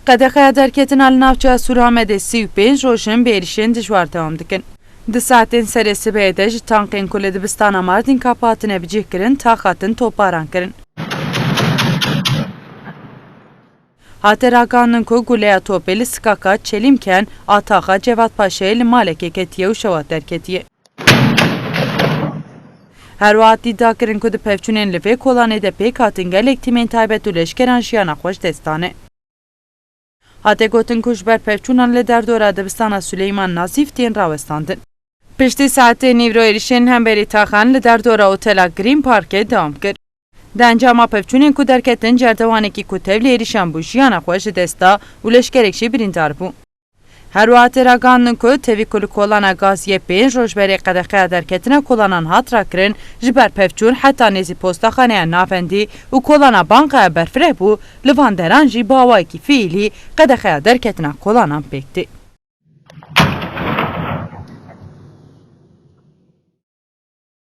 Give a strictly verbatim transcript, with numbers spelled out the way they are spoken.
Qedexeya derketina li navçeya Sûramedê sî û pênc roj in bi êrişên dijwar dewam dikin. Di saetên serê sibehê de ji tankên ku li dibistana Mardîn Kap hatine bicihkirin, tax hatin topbaran kirin. Hate ragihandin ku guleya topê li Sikaka Çelîmken a taxa Cevat Paşayê li malekê ketiye û şewat derketiye. Her wiha hat dîtdakirin ku di pevçûnên li vê kolanê de pêk hatin gelek tîmên taybet û leşkeran jiyana xwe ji dest dane. Hate gotin ku ji ber pevçûnan li derdora dibistana Suleyman Nazîf tên rawestandin. Piştî saetê nîvro êrişên hemberî taxan li derdora otela Green Parkê dewam kir. Di encama pevçûnên ku derketin, cerdewanekî ku tevlî êrişan bû jiyana xwe ji dest da û leşkerek jî birîndar bû. Her wiha tê ragihandin ku tevî ku li kolana gaz yê pênc roj berê qedexeya derketina kolanan hat rakirin, ji ber pevçûn heta nêzî postaxaneya navendî û kolana bankaya berfireh bû, li van deran jî bi awayekî fiîlî qedexeya derketina kolanan pêk tê.